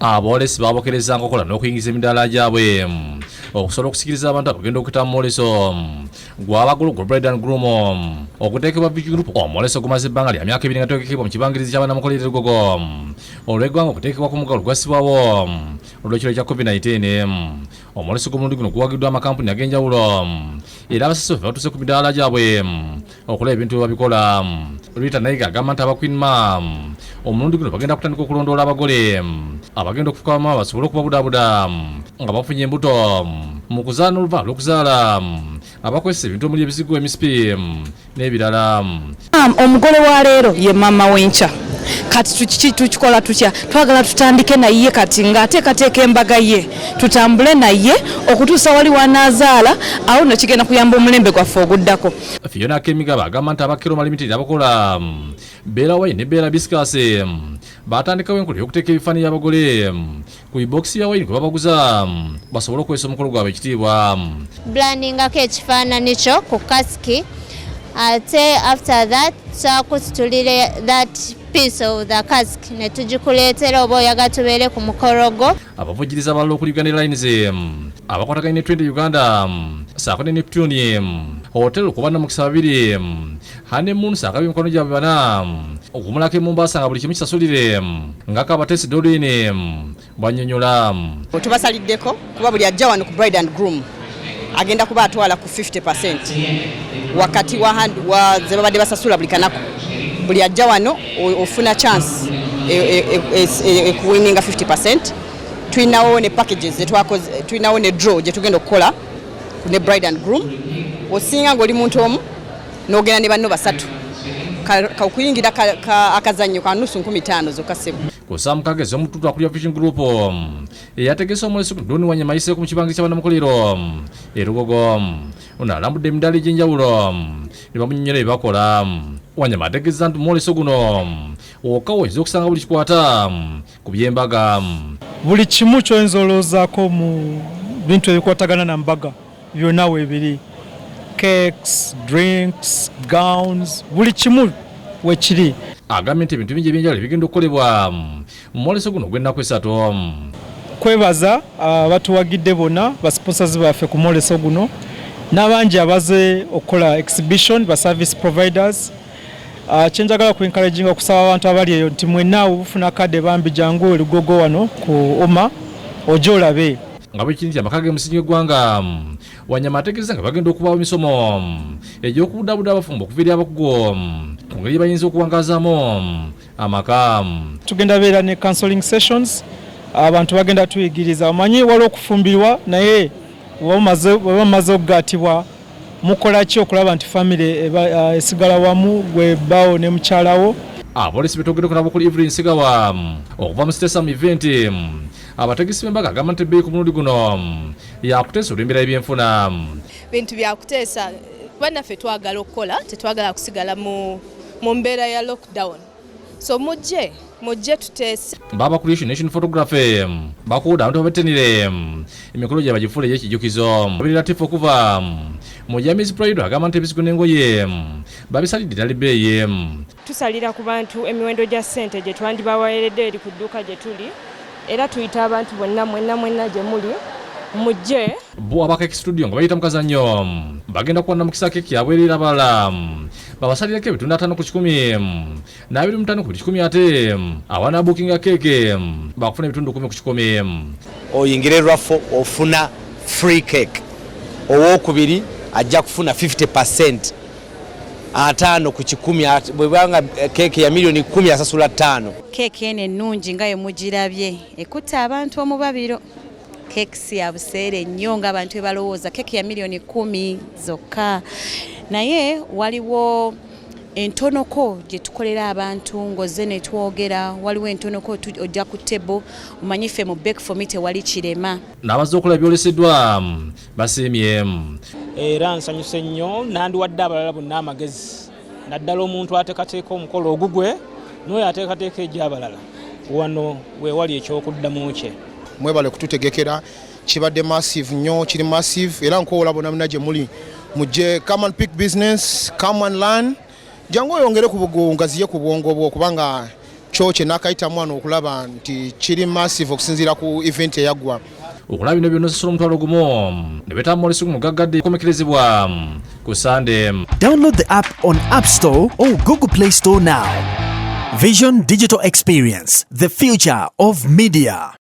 Aboolesi babokereza nkokola n'okuyingiza emidaala gyabwe okusobola okusikiriza abantu abagenda okuyita mu mwoleso gw'abagulu gwa Bride and Groom okuteekebwa Vision Group. Omwoleso gumaze ebbanga lya myaka 2 nga tegekebwa mu kibangirizi ky'abanamukolera Lugogo olw'eggwanga okuteekebwa ku muggalo gwassibwawo olw'ekiro kya COVID-19. Omwoleso gw'omulundi guno guwagiddwa amakampuni ag'enjawulo era abasasi baffe batuuse ku midaala gyabwe okulaba ebintu bwe babikola. Rita Naiga agamba nti aba Queen Mum omulundi guno bagenda kutandika okulondoola abagole abagenda okufuka bamaama basobole okubabudaabuda nga bafunye embuto mu kuzaala n'oluvannyuma lw'okuzaala, abakozesa ebintu omuli ebizigo, emisipi n'ebirala. Omugole wa leero ye maama w'enkya. Kati tukikola tutya? Twagala tutandike naye kati ng'ateekateeka embaga ye, tutambule naye okutuusa wali wanaazaala. Awo nno kigenda kuyamba omulembe gwaffe oguddako. Fiona Kemigaba agamba nti aba Keroma Limited abakola Bella Wine ne Bella Biscuits batandikawo enkola ey'okuteeka ebifaananyi by'abagole ku bibokisi bya wayini kwe babaguza basobole okuweesa omukolo gwabwe ekitiibwa. Brandingako ekifaananyi kyo ku cask, ate after that twakusitulire that piece of the cask ne tugikuleetera oba oyagala tubeere ku mukolo gwo. Abavujjiriza abalala okuli Uganda Airlines, abakwataganye ne Twende Uganda ssaako ne Neptune Hotel kuba namukisa babiri, honeymoon ssaako ab'emikono gyabwe bana okuwummulako e Mombasa nga buli kimu kisasulire, nga Kabatesi Doreen bw'annyonnyola. Tubasaliddeko kuba buli ajja wano ku Bride and Groom agenda kuba atwala ku 50% wakati wa ze babadde basasula buli kanaku. Buli ajja wano ofuna chance ekuwininga 50%. Tulinawo ne packages zetwakoze, tulinawo ne draw gye tugenda okukola ne Bride and Groom. Osinga ng'oli muntu omu n'ogenda ne banno basatu, okuyingira akazannyo ka nusu 5,000 zokka, ssebo. Ku ssaawa 6 ez'omututu, akulira Vision Group eyategese omwoleso guno, Don Wanyama, ayiseeko mu kibangirizi ky'abannamukolero e Lugogo. Ono alambudde emidaala egy'enjawulo ne bamunnyonnyola bye bakola. Wanyama ategeeza nti omwoleso guno wokka woyinza okusanga buli kikwata ku by'embaga. Buli kimu kyoyinza olowoozaako mu bintu ebikwatagana na mbaga byonna weebiri: cakes, drinks, gowns, buli kimu wekiri. Agambye nti ebintu bingi ebyenjawulo ebigenda okukolebwa mu mwoleso guno ogw'ennaku 3. Kwebaza abatuwagidde bonna, basponsors baffe ku mwoleso guno, n'abangi abaze okukola exhibition, ba service providers. Kyenjagala ku encouraging, okusaba abantu abali eyo nti mwenna bufuna kadde, bambi jangu elugogo wano ku UMA ojje olabe. Nga bwe kiri nti amaka g'emusingi gw'eggwanga, Wanyama ategeeza nga bagenda okubaawo emisomo egy'okubudaabuda abafumbo okuva eri abakugu ku ngeri gye bayinza okuwangazaamu amaka. Tugenda beera ne counseling sessions, abantu bagenda tuyigiriza. Omanyi waliwo okufumbirwa, naye bwe bamaze okugattibwa mukola ki okulaba nti famire esigala wamu, gwe bbaawo ne mukyalawo? Abolesi betwogereko nabo kuli Evelyn Segawa okuva mu Stesam Event, abategesi b'embaga, agamba nti ebbeeyi ku mulundi guno yakuteesa olw'embeera y'ebyenfuna. Bintu byakuteesa kuba naffe twagala okukola, tetwagala kusigala mu mbeera ya lockdown, so mujje, mujje tuteese. Baba Creation Nation Photography bakuwuda abantu abatenire emikolo gye bagifuula egy'ekijjukizo. Babiri Latifu okuva mu Jamis Pride agamba nti ebizigo n'engoye babisalidde ddala ebbeeyi. Tusalira ku bantu emiwendo gya ssente gye twandibaweeredde eri ku dduuka gye tuli, era tuyita abantu bonna, mwenna mwenna gye muli, mujje. Bo aba Cake Studio nga bayita mu kazannyo bagenda kuwa namukisa keki yabwerera, abalala babasalireko ebitundu 50 n'25 ku buli 100, ate abanaabuukinga keeke bakufuna ebitundu 10%. Oyingire raffle, ofuna free cake. Owokubiri ajja kufuna 50, 50%. Bwebanga keeke ya miliyoni 10, asasula 5. Keeki eno ennungi nga yemugirabye ekutta abantu omubabiro. Keeki si ya buseere nnyo ng'abantu bwe balowooza. Keeki ya miliyoni 10 zokka, naye waliwo entonoko gye tukolera abantu ng'ozze ne twogera. Waliwo entonoko ojja ku table, omanyi ffe mu Bake For Me tewali kirema. N'abazze okulaba ebyoleseddwa basiimye. Era nsanyuse nnyo. Nandiwadde abalala bonna amagezi, naddala omuntu ateekateeka omukolo ogugwe n'oyo ateekateeka egy'abalala, wano weewali ekyokuddamu kye. Mwebale kututegekera, kibadde massive nnyo, kiri massive. Era nkoola bonna muna gye muli, mujje, come and pick business, come and learn. Jangu oyongere ku bugungaziye ku bwongo bwo, kubanga Kyo kye nakayitamu wano okulaba nti kiri massive okusinziira ku event eyaggwa. Okulaba bino byonna osasula 10,000 ne beetaba mu mwoleso guno gaggadde kukomekerezebwa ku Sande. Download the app on App Store or Google Play Store now. Vision Digital Experience, the future of media.